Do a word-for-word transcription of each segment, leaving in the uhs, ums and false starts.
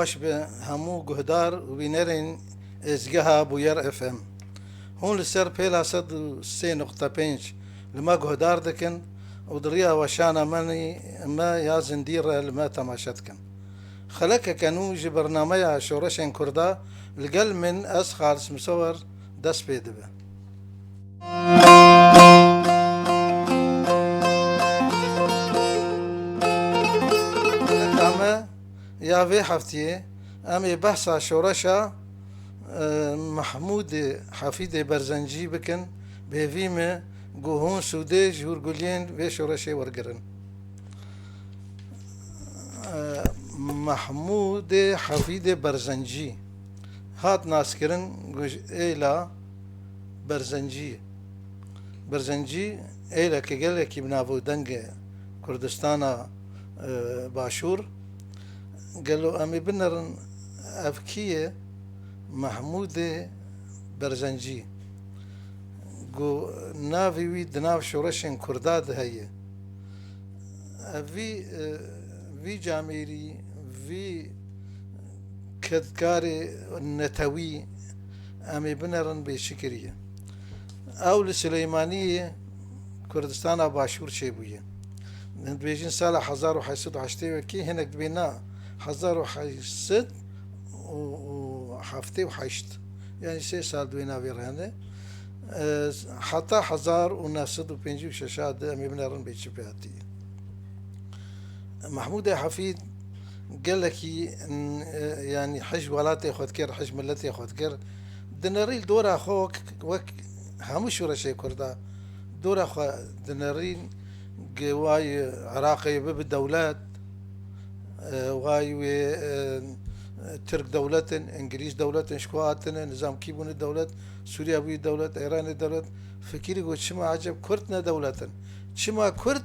Baş be hemû guhdar û bînerên êzgeha Bûyer F M. Hûn li ser pêla sed û sê nokta pênc li me guhdar dikin û di riya weşana me, me ya zindî re li me temaşe dikin. Xelekeke nû ji bernameya Şoreşên Kurda li gel min ez Xalis Misewer dest pê dibe. Xeleka me ya vê heftiyê em ê behsa şoreşa, e, Mehmûdê Hefîdê Berzencî bikin. Bi hêvî me ku hûn sûdê ji hûrguliyên vê şoreşê wergirin. E, Mehmûdê Hefîdê Berzencî hat naskirin ku ji êla Berzencî. Berzencî êleke gelekî bi nav û deng e Kurdistana, e, Başûr. Gelo em ê binerin ev kî ye? Mehmûdê Berzencî. Ku navê wî di nav şoreşên Kurda de heye. Ev vî, e, vî camêrî, vî kedkarê netewî em ê binerin bêşikirî ye. Ew li Sileymaniyê Kurdistana Başûr çêbûye. Hûn dibêjin sala hezar û heşt sed û heştê wekî, hinek dibê na, hezar û heşt sed û heftê û heşt. Yani sê sal di wê navê re hene. E, heta hezar û neh sed û pêncî û şeş de em ê binerin bê çi pê hatiye. Mehmûdê Hefîd gelekî, n-, e, yanî hij welatê xwe dikir, hij miletê xwe dikir. Dinerî li dora xwe wek, wek hemû şoreşê Kurda dora xwe dinerîn, ge way Iraqê bibe dewlet, e, way wê, e, Tirk dewlet in, Îngilîz dewlet in, ji ku hatine, nizam kî bûne dewlet, Sûriye bûye dewlet, Îranê dewlet. Fikirî got, çima eceb Kurd ne dewlet in? Çima Kurd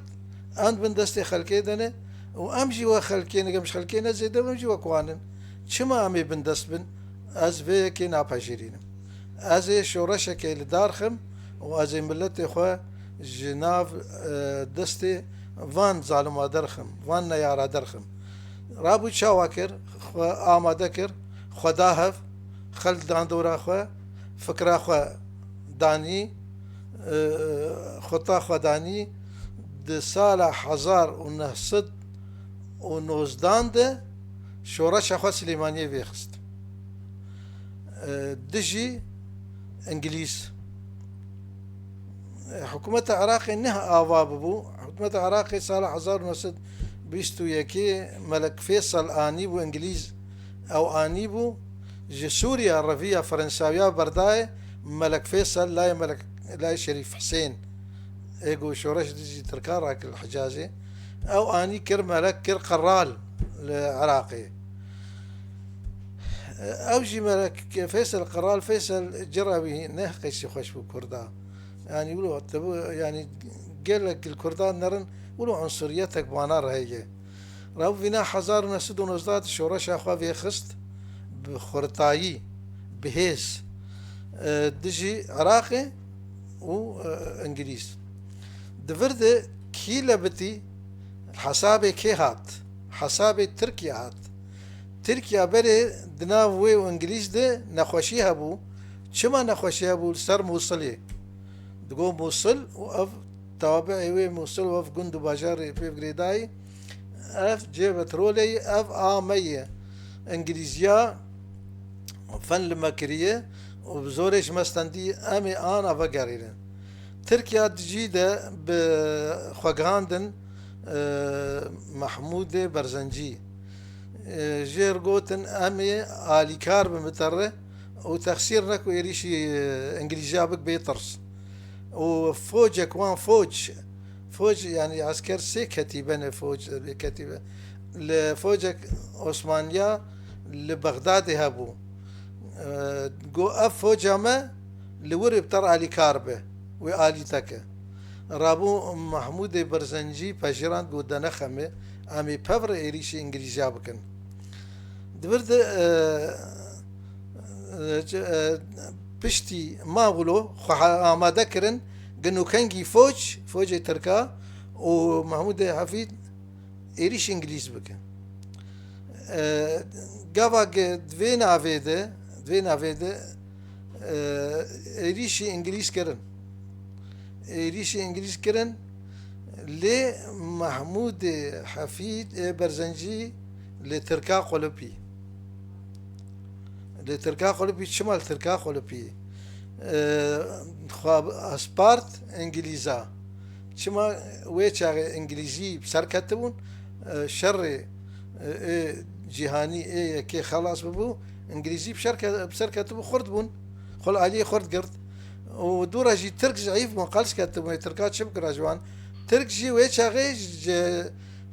em di bin destê xelkê de ne û em jî wek xelkê ne, em ji xelkê ne zêde, em jî wek wan in? Çima em ê bindest bin? Ez vê yekê napejirînim. Ez ê şoreşekê li dar xim û ez ê miletê xwe ji nav, e, destê van zalima derxim, van neyara derxim. Rabû çawa kir? Xwe amade kir, xwe da hev, xelk dan dora xwe, fikra xwe danî, e, xuta xwe danî, di sala hezar û neh sed û nozdan de şoreşa xwe Silêmaniyê vêxist. E, dijî Îngilîz. E, hikûmeta Iraqê niha ava bibû. Hikûmeta Iraqê sala hezar û neh sed bîst û yekê Melek Fêsal anîbû Îngilîz. Ew anîbû ji Sûriya reviya Ferensawiya berdayê Melek Fêsal layê Melek, layê Şerîf Hisên. Ê ku şoreş dijî Tirkan rakir li Hicazê. Ew anî kir Melek kir qeral li Iraqê. Ew jî Melek Fêsal, qeral Fêsal cira wî ne qeysî xweş bû Kurda. Yanî wilo tebû, yanî gelek li Kurdan nerin, wilo unsuriyetek bi wana re heye. Rabû vîna hezar û neh sed û nozdeh de şoreşa xwe vêxist bi xurtayî, bi hêz, e, dijî Iraqê û, e, Îngilîz. Di vir de kî lebitî, hesabê kê hat? Hesabê Tirkiye hat. Tirkiye berê di nav wê û Îngilîz de nexweşî hebû. Çima nexweşî hebû? Li ser Mûsilê. Digo Mûsil û ev tabi'ê wê Mûsil û ev gund û bajarê pê girêdayî, ev cê petrolê ye, ev a me ye. Îngilîziya fen li me kiriye û bi zorê ji me stendî, em ê ana vegerînin. Tirkiya di cî de bi xwegihandin, e, Mehmûdê Berzencî. E, jê re gotin, em ê alîkar bin bi te re û texsîr ne ku êrîşî, e, Îngilîziya bik bê tirs. Û focek wan foc, foc, yanî esker sê ketîbe ne foc, bê ketîbe. Li focek Osmaniya li Bexdadê hebû. E, got, ev foca me li wir ê bi te re alîkar be, wê alî te ke. Rabû Mehmûdê Berzencî pejirand, got, de nexemê, em ê pev re êrîşî Îngilîziya bikin. Di vir de, e, e, c-, e, piştî ma wilo xwe ha-, amade kirin, gi nûkengî foc, focê Tirka û Mehmûdê Hefîd êrîş Îngilîz bike. E, gava ge-, di vê navê de, di vê navê de, e, êrîşî Îngilîz kirin. Êrîşî Îngilîz kirin, lê Mehmûdê Hefîd ê Berzencî li Tirka qulipî. Li Tirka qulipî, çima li Tirka qulipî? E, xwe spart Îngilîza. Çima wê çaxê Îngilîzî bi ser ketibûn, e, şerê, e, ê cîhanî ê yekê xelas bibû, Îngilîzî bi şer ke-, bi ser ketibû xurt bûn. Xwe li aliyê xurt girt. Û dû re jî Tirk zeîf bûn, qels ketibûn, ê Tirka çi bikira ji wan? Tirk jî wê çaxê ji,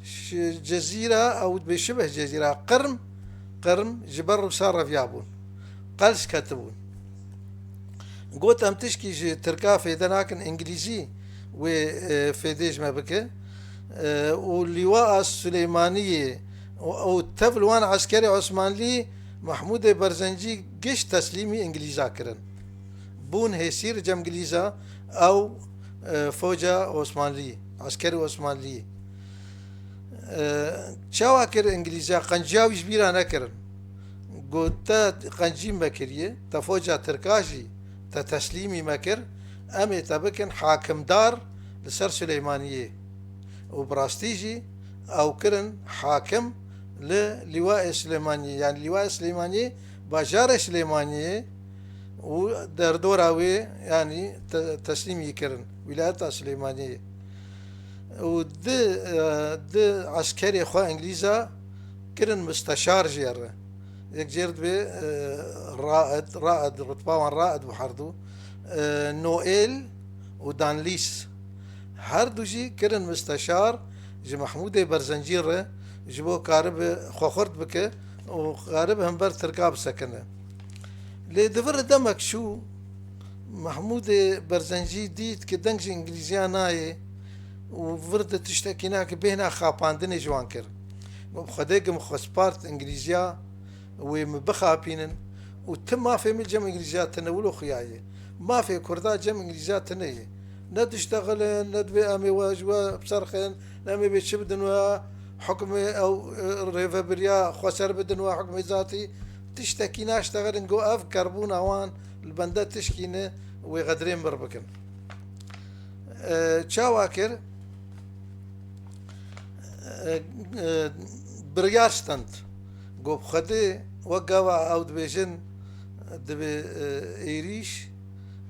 ji Cezîra, ew dibê şibih Cezîra, Qirm, Qirm ji ber Rûsa reviyabûn. Qels ketibûn. Got, em tişkî ji Tirka fêde nakin, Îngilîzî wê, e, fêdê ji me bike. E, û Lîwaa Silêmaniyê û, û tev li wan eskerê Osmanlî Mehmûdê Berzencî giş teslîmî Îngilîza kirin. Bûn hêsîr cem Îngilîza ew, e, foca Osmanlî, eskerê Osmanlî. E, çawa kir Îngilîza? Qenciya wî ji bîra nekirin. Got, te qencî me kiriye, te foca Tirka jî te teslîmî me kir, em ê te bikin hakimdar li ser Silêmaniyê. Û bi rastî jî ew kirin hakim li Lîwayê Silêmaniyê, yanî Lîwayê Silêmaniyê, bajarê Silêmaniyê û derdora wê, yanî te-, teslîmî kirin wîlayeta Silêmaniyê. Û di, e, di eskerê xwe Îngilîza kirin misteşar jê re. Yek cêr dibê, e, raid, raid, rutba wan raid bû herdu. E, Noel û Danlîs. Her du jî kirin misteşar ji Mehmûdê Berzencî re, ji bo karibe xwe xurt bike û karibe hember Tirka bisekine. Lê di vir demek çû, Mehmûdê Berzencî dît ki deng ji Îngilîziya nayê û vir de tiştekî nake, bêhna xapandinê ji wan kir. Got, bi Xwedê gim xwe spart Îngilîziya, wê min bixapînin û ti mafê min cem Îngilîziya tine, wilo xuya ye. Mafê Kurda cem Îngilîziya tine ye. Ne diştexilin, ne divê em ê we ji we biserxin, ne em ê bê çi bidin we, hukmê ew, e, rêvebiriya xweser bidin we, hukmê zatî. Tiştekî naştexilin, got ev kerbûna wan li bende tişkî ne, wê xedrê min bikin. E, çawa kir? E, e, biryar stend. Got, bi Xwedê, wek gava ew dibêjin, dibê, e, êrîş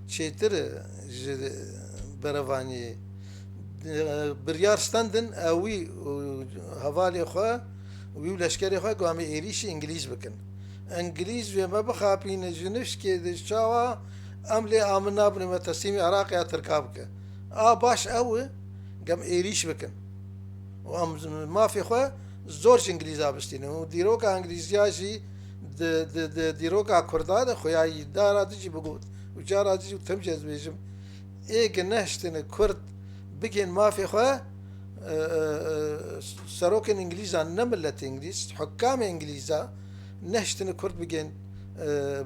çêtir e ji berevaniyê. E, biryar stendin, ewî û hevalê xwe, wî û leşkerê xwe, got, em ê êrîşî Îngilîz bikin. Îngilîz wê me bixapîne ji nişkê de, çawa em lê amin nabin, me teslîmî Iraqê ya Tirka bike. A baş ew e, gem êrîş bikin. Û em mafê xwe zor ji Îngilîza bistînin. Û dîroka Îngilîziya jî di, di, di dîroka Kurda de xuyayî dara dijî bigot. Û cara dijî tim jî ez dibêjim, ê ki nehiştine Kurd bigên mafê xwe, e, e, e, serokên Îngilîzan, ne miletê Îngilîz, hukamê Îngilîza nehiştine Kurd bigên, e,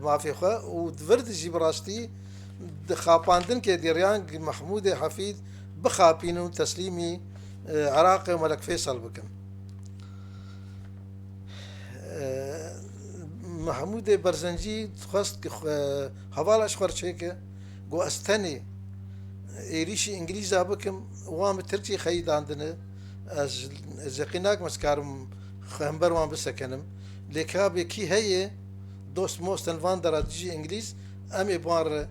mafê xwe û di vir de jî bi rastî di xapandin ke dêriyan Mehmûdê Hefîd bixapînin û teslîmî, e, Iraqê û Melek Fêsal bikin. E, Mehmûdê Berzencî dixwest ki xwe, hevala ji xwe re çêke, got, ez tenê êrîşî Îngilîza bikim, wan bi Tirkî xeyidandine, ez, ez yeqîn nakim ez karim xwe hember wan bisekenim. Lê ka bê kî heye, dost mosten van dera dijî Îngilîz, em ê bi wan re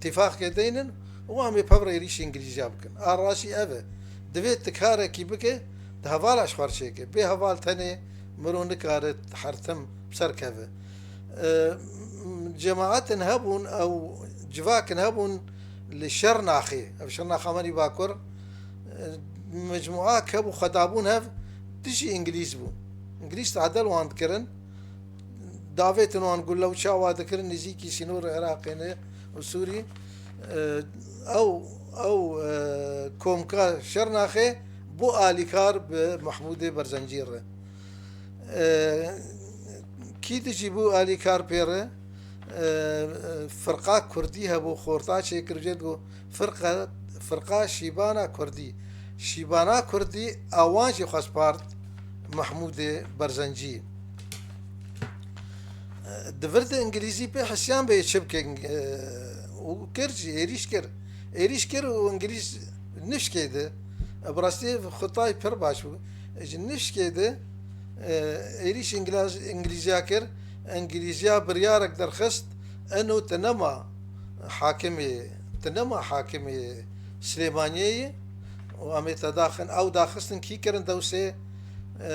tîfaqkê deynin û em ê pev re êrîşî Îngilîziya bikin. A rastî ev e. Divê tu karekî bike, di hevala ji xwe re çêke. Bê heval tenê miro nikare her tim bi ser keve. E, cemaetin hebûn, ew civakin hebûn li Şernaxê. Ev Şernaxa me nî bakur. E, mecmûak hebû, xwe dabûn hev, dijî Îngilîz bû. Îngilîz tadel wan dikirin. Davêtin wan gulle û çawa dikirin, nêzîkî sînorê Iraqê ne û Sûrî. E, ew, ew, e, komka Şernaxê bû alîkar bi Mehmûdê Berzencî re. E, kî dijî bû alîkar pê re? E, firqa Kurdî hebû, xorta çêkir, jê digot firqa, firqa Şîbana Kurdî. Şîbana Kurdî a wan jî xwe spart Mehmûdê Berzencî. Di vir de Îngilîzî pê hisiyan bê çi bike, e, û kir jî, êrîş kir. Êrîş kir û Îngilîz nifşkê di. E, bi rastî xutayî pir baş bû. Ji nifşkê di, e, êrîş Îngilaz-, Îngilîziya kir. Îngilîziya biryarek derxist, eno tu nema hakimê, tu nema hakimê Silêmaniyê yî û em ê te daxin. Ew daxistin kî kirin dewsê, e,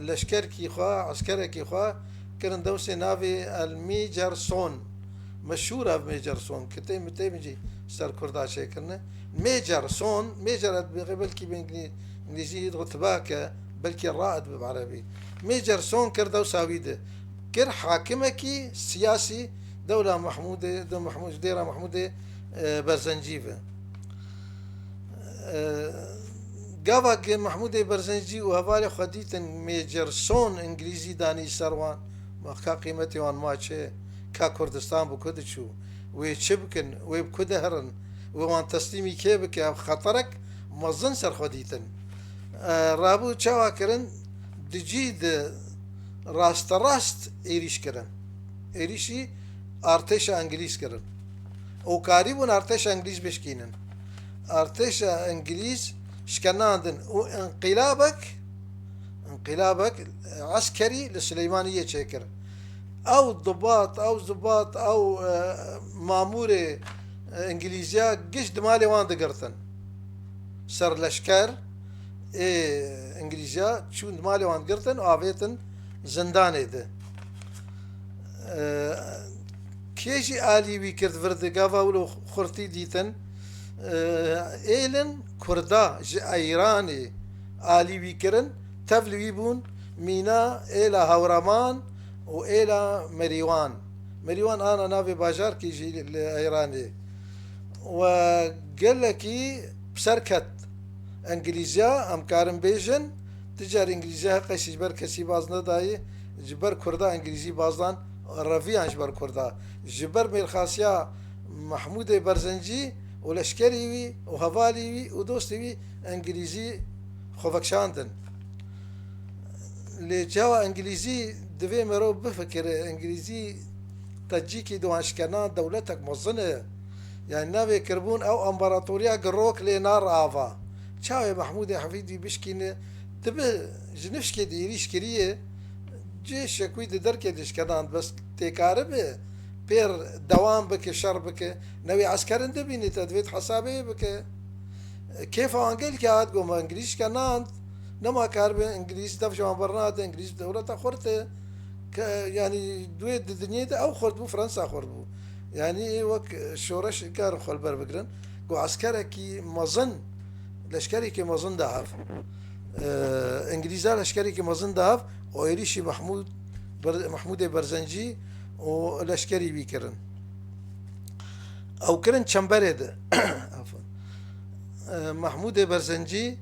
leşkerkî xwe, eskerekî xwe kirin dewsê navê El Mecerson. Meşhûr ev Mecerson. Kitê mitê min jî ser Kurda çêkirine. Mecerson, Mecer belkî bi Îngilî-, Îngilîzî rutbe ke, belkî raet bi erebî. Mecerson kir dewsa wî di. Kir hakimekî siyasî dewla Mehmûdê, de Mehmûd, dêra Mehmûdê, e, Berzencî ve. E, gava ke Mehmûdê Berzencî û hevalê xwe dîtin Mecerson Îngilîzî danî ser wan, ma ka qîmetê wan ma çi, ka Kurdistan bi ku diçû, wê çi bikin, wê bi ku diherin, wê wan teslîmî kê bike, ev xeterek mezin ser xwe dîtin. E, rabû çawa kirin? Di cî de rasterast êrîş kirin. Êrîşî artêşa Îngilîz kirin. Û karîbûn artêşa Îngilîz bişkînin. Artêşa Îngilîz şkenandin û înqîlabek, înqîlabek eskerî li Silêmaniyê çêkir. Ew dibat, ew zibat, ew, e, mamûrê, e, Îngilîziya giş di malê wan digirtin. Serleşker ê Îngilîziya çûn di malê wan girtin û avêtin zindanê de. E, kê jî alî wî kir di vir de, gava wilo xurtî dîtin. E, êlin Kurda ji Eyranê alî wî kirin, tevlî wî bûn mîna êla Hewraman û êla Merîwan. Merîwan ana navê bajarkî jî li Eyranê. We gelekî bi ser ket. Îngilîziya, em karin bêjin, ti car Îngilîziya heqê jî ji ber kesî baz nedayî, ji ber Kurda Îngilîzî baz dan, reviyan ji ber Kurda. Ji ber mêrxasiya Mehmûdê Berzencî û leşkerî wî û hevalî wî û dostê wî Îngilîzî xwe vekişandin. Lê çawa Îngilîzî divê merov bifikire, Îngilîzî tecîkî di wan şikena dewletek mezin e. Yani navê kirbûn ew împaratoriya girok lê nar ava. Çawê Mehmûdê Hefîdî bişkîne, dibe ji nifşkê di êrîş kiriye, cê şekwî di derkê de şikenan, bes têkaribe pêr dewam bike, şer bike. Newê eskerin dibîne te divê hesabê bike. Kêfa wan gelkî hat, got, me Îngilîz şkenand, nema karibe Îngilîz dev ji wan bernade, Îngilîz dewleta xurt e. Ke, yanî, duê di dinyê de ew xurt bû, Fransa xurt bû. Yanî, wek şoreş karin xwe li ber bigirin. Got, eskerekî mezin, leşkerekî mezin da hev. E, Îngilîza leşkerekî mezin da hev, û êrîşî Mehmûd, Ber-, Mehmûdê Berzencî û leşkerî wî kirin. Ew kirin çemberê de. Afwan. E, Mehmûdê Berzencî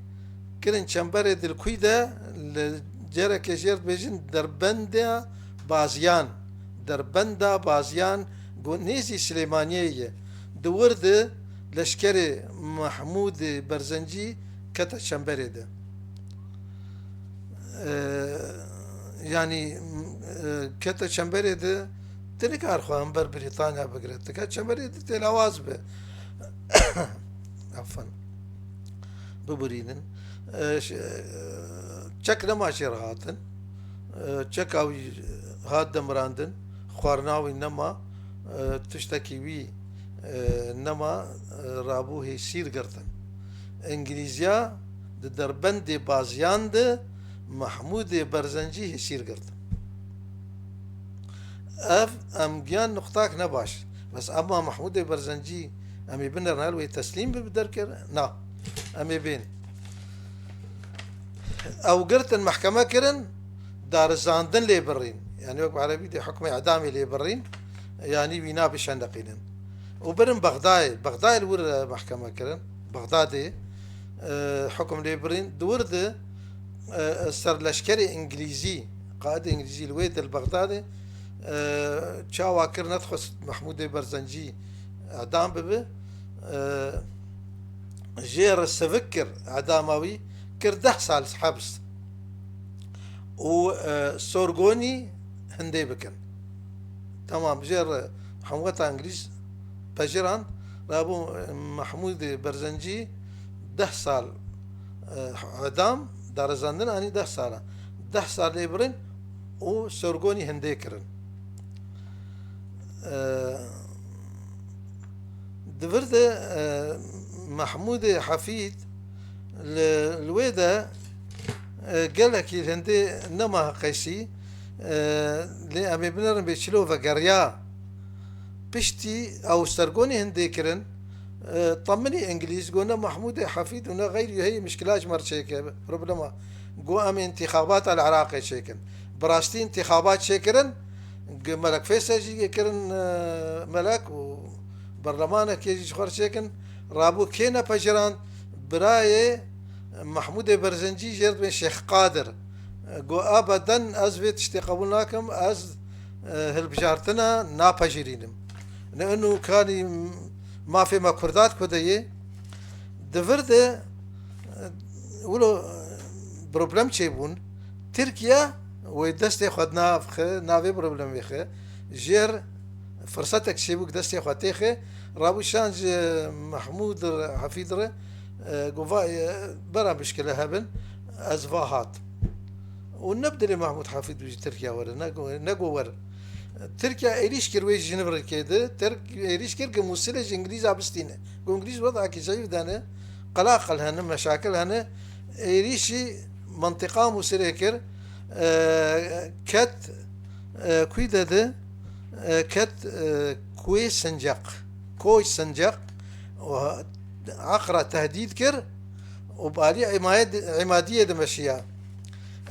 kirin çemberê di li kûy de, li carekê jêr dibêjin Derbenda Baziyan. Derbenda Baziyan, got nêzî Silêmaniyê ye. Di wir de leşkerê Mehmûdê Berzencî kete çemberê de. E, yanî, e, kete çemberê de, tu nikar xwe hember Brîtanya bigire. Tu ket çemberê de tê lawaz be. Afwan. Biburînin. E, ş-, e, çek nema jê re hatin. E, çeka wî hat demirandin. Xwarina wî nema. E, tiştekî wî, e, nema, e, rabû hêsîr girtin. Îngilîziya di derbendê Baziyan de Mehmûdê Berzencî hêsîr girtin. Ev em giyan nuqtak ne baş. Bes ema Mehmûdê Berzencî em ê binerin hel wê teslîm bibe derkeve? Na. Em ê bên. Ew girtin mehkeme kirin, darizandin lê birîn. Yani wek bi erebî de hukmê edamê lê birîn. Yani wî nabe şendeqînin. Û birin Bexdayê. Bexdayê li wir, e, mehkeme kirin. Bexdadê, e, hukum lê birîn. Di wir de, e, serleşkerê Îngilîzî, qaidê Îngilîzî li wê de li Bexdadê, e, çawa kir nedixwest Mehmûdê Berzencî edam bibe. E, jê re sivik kir edama wî, kir deh sal heps. Û, e, sorgonî hindê bikin. Tamam, jê re hemweta Îngilîz pejirand, rabû, e, Mehmûdê Berzencî deh sal, e, edam, darizandin anî deh sal e. Deh sal lê birin û sorgonî hindê kirin. E, di vir de, e, Mehmûdê Hefîd li, li wê de, e, gelekî li hindê nema heqeysî, e, lê em ê binerin bê çilo vegeriya. Piştî ew sergonê hindê kirin, e, teminî Îngilîz got, ne Mehmûdê Hefîd û ne xeyrî heye mişkila ji me re çêke, problema. Got, em ê întîxabata li Iraqê çêkin. Bi rastî întîxabat çêkirin, G-, Melek Feysel jî kirin, e, melek û berlemanekê jî ji xwe re çêkin. Rabû kê nepejirand? Birayê Mehmûdê Berzencî jê re dibên Şêx Qadir. E, got, abaden ez vê tiştê qebûl nakim, ez, e, hilbijartina napejirînim. Ne inu kanî mafê me Kurda di ku de yê. Di vir de, e, wilo, e, problem çêbûn. Tirkiye wê destê xwe di nav xwe, navê problemê xwe. Jêr firsetek çêbû ku destê xwe têxe. Rabû şan ji Mehmûd re, Hefîd re, e, got, va, e, bera mişkile hebin, ez va hat. Û ne bi dilê Mehmûd Hefîd bû ji Tirkiye were, ne got, ne got wer. Tirkiye êrîş kir wê ji Jinîvrikê de, Tirk êrîş kir ku Mûsilê ji Îngilîza bistîne. Got Îngilîz wedakî zeyîf dene, qelaqil hene, meşakil hene. Êrîşî mentiqa Mûsilê kir, e, ket, e, kuî de de, e, ket, e, kuê Sinceq, koy Sinceq, û Aqra tehdîd kir û bi alî Îmaye-, Îmadiyê dimeşiya.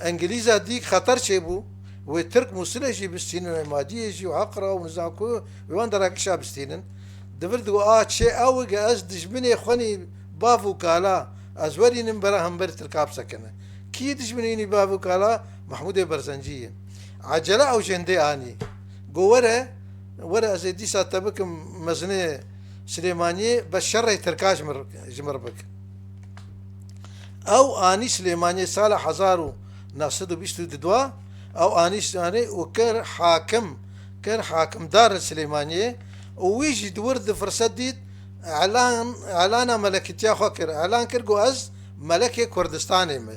Îngilîza dîk xeter çêbû, wê Tirk Mûsilê jî bistînin, Îmadiyê jî û Aqra û nizam ku wê wan dera kişa bistînin. Di vir digo, a çê ew e, ez dijminê xwenî bav û kala, ez werînim bera hemberî Tirka bisekine. Kî dijminê wînî bav û kala? Mehmûdê Berzencî ye. Ecele ew jêndê anî. Go were, were ez ê dîsa te bikim mezinê Silêmaniyê, bes şerê Tirka ji mir, ji mir bik. Ew anî Silêmaniyê sala hezar û neh sed û bîst û du, ew anî Silêmaniyê û kir hakim, kir hakimdar li Silêmaniyê û wî jî di wir di firset dît, elan, elana melekîtiya xwe kir. Elan kir, got, ez melekê Kurdistanê me.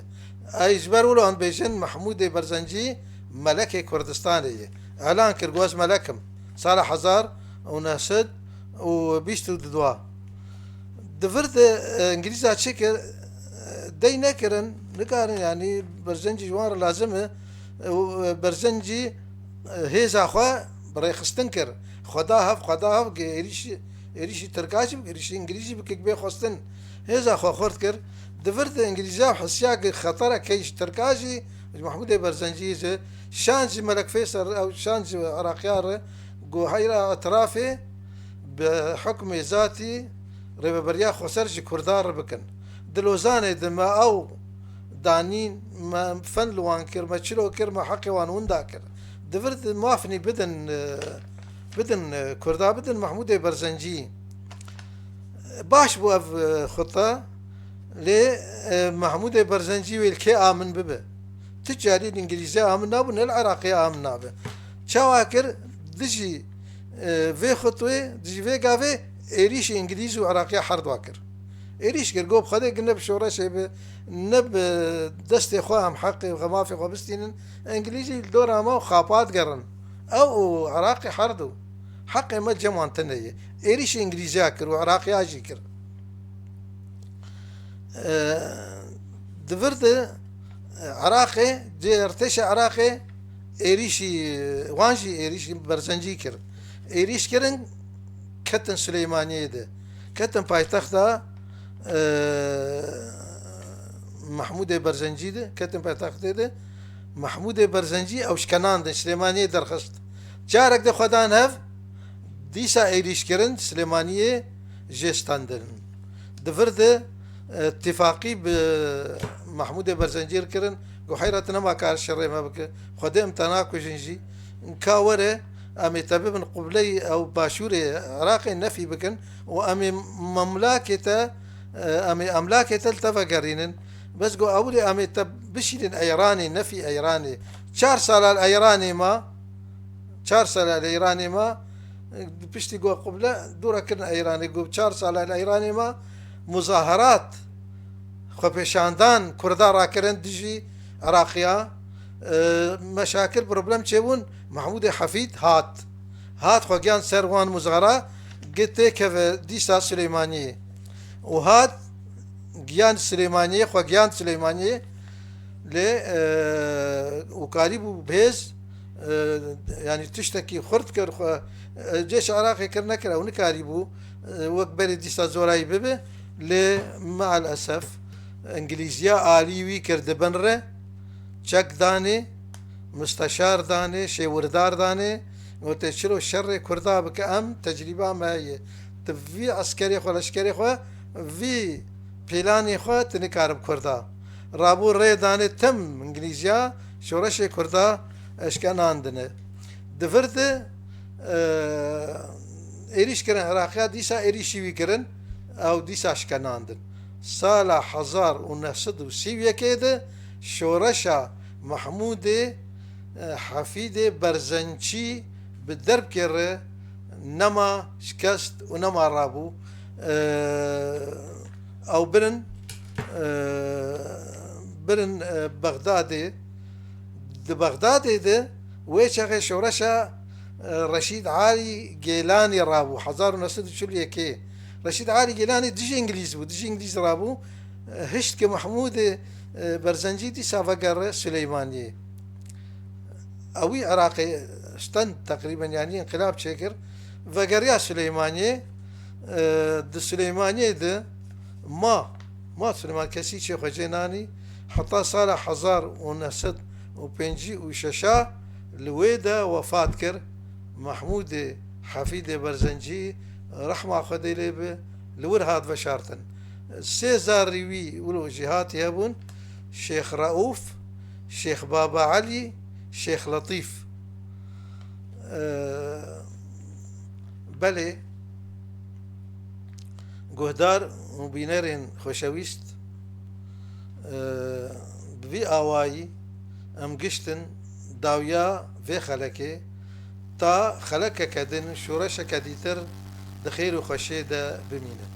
Ey ji ber wilo em dibêjin Mehmûdê Berzencî melekê Kurdistanê ye. Elan kir, got, ez melek im. Sala hezar û neh sed û bîst û du. Di vir de, e, Îngilîza çi kir? E, dey nekirin, nikarin, yanî Berzencî ji wan re lazim e. E, û, e, Berzencî, e, hêza xwe bi rêxistin kir. Xwe da hev, xwe da hev, ki êrîşî, êrîşî Tirka jî bike, êrîşî Îngilîz jî bike, bê xwestin. Hêza xwe xurt kir. Di vir de Îngilîza hisiya ki xeterek heye ji Tirka jî, ji Mehmûdê Berzencî jî, şan ji Melek Feysel re, ew şan ji Iraqiya re, got heyra etirafê bi hukmê zatî rêveberiya xweser ji Kurda re bikin. Di Lozanê de me ew danîn, me fen li wan kir, me çilo kir, me heqê wan winda kir. Di vir de mafnî bidin, e, bidin, e, Kurda bidin Mehmûdê Berzencî. Baş bû ev, e, xuta, lê, e, Mehmûdê Berzencî wê li kê amin bibe? Tu carî li Îngilîzê amin nabû, ne li Iraqê amin nabe. Çawa kir? Dijî, e, vê xutwê, dijî vê gavê êrîşî Îngilîz û Iraqiya herdwa kir. Êrîş kir, got, bi Xwedê ne bi şoreşê be, ne bi destê xwe em heqê xwe, mafê xwe bistînin. Îngilîzî li dora me û xapa digerin. Ew û Iraqê herdu. Heqê me cem wan tune ye. Êrîşî Îngilîziya kir û Iraqiya jî kir. E, di vir de, e, Iraqê, cê, artêşa Iraqê êrîşî, wan jî êrîşî Berzencî kir. Êrîş kirin, ketin Silêmaniyê de. Ketin paytexta, e, Mehmûdê Berzencî de, ketin paytextê de. Mehmûdê Berzencî ew ji Kenan de, Silêmaniyê derxist. Carek de xwe dan hev, dîsa êrîş kirin, Silêmaniyê jê standin. Di vir de, e, tifaqî bi Mehmûdê Berzencî re kirin, got, heyra tu nema kar şerê me bike, Xwedê em te nakujin jî. Ka were, em ê te bibin qibleyê ew başûrê Iraqê nefî bikin û em ê memlakê te, e, em ê emlakê te li te vegerînin. Bes got, ewilê em ê te bişînin Eyranê, nefî Eyranê. Çar sala li Eyranê ma, Çar sala li Îranê ma, piştî ku qibla dûre kirin Îranê, ku çar sala li Îranê ma, muzaherat, xwepêşandan Kurda rakirin dijî Iraqiya. E, meşakil, problem çêbûn, Mehmûdê Hefîd hat. Hat xwe giyan ser wan muzahera, gi têkeve dîsa Silêmaniyê. Û hat giyan Silêmaniyê, xwe giyan Silêmaniyê, lê, e, û karîbû bihêz, e, yanî tiştekî xurt kir xwe, e, cêşa Iraqê kir nekir, ew nikarîbû, e, wek berê dîsa zorayî bibe, lê meal esef, Îngilîziya alî wî kir di bin re, çek danê, musteşar danê, şêwirdar danê, gote, "Çilo şerê Kurda bike, em tecrîba me heye. Tu vî eskerê xwe, leşkerê xwe, vî pîlanê xwe tu nikarib Kurda." Rabû rê danê tim Îngilîziya şoreşê Kurda eşkenandine. Di vir de, e, êrîş kirin Iraqiya, dîsa êrîşî wî kirin, ew dîsa şkenandin. Sala hezar û neh sed û sî û yekê de şoreşa Mehmûdê, e, Hefîdê Berzençî bi derbkê re nema şikest û nema rabû. E, ew birin, e, birin, e, Bexdadê. Di Bexdadê de wê çaxê şoreşa, e, Reşîd Alî Gêlanî rabû, hezar û neh sed û çil û yekê. Reşîd Alî Gêlanî dijî Îngilîz bû, dijî Îngilîz rabû. E, hişt ke Mehmûdê, e, Berzencî dîsa vegere Silêmaniyê. Ewî Iraqê stend teqrîben, yanî înqilab çêkir, vegeriya Silêmaniyê. E, di Silêmaniyê de ma, ma Silêman kesî çê xwe cê nanî, heta sala hezar û neh sed û pêncî û şeş a li wê de wefat kir. Mehmûdê Hefîdê Berzencî, rehma Xwedê lê be, li wir hat veşartin. Sê zarî wî wilo jî hatî hebûn, Şêx Reûf, Şêx Baba Elî, Şêx Letîf. Ee, belê, guhdar û bînerên xweşewîst, ee, bi vî awayî em giştin dawiya vê xelekê, ta xelekeke din, şoreşeke dîtir di xêr û xweşiyê de bimînin.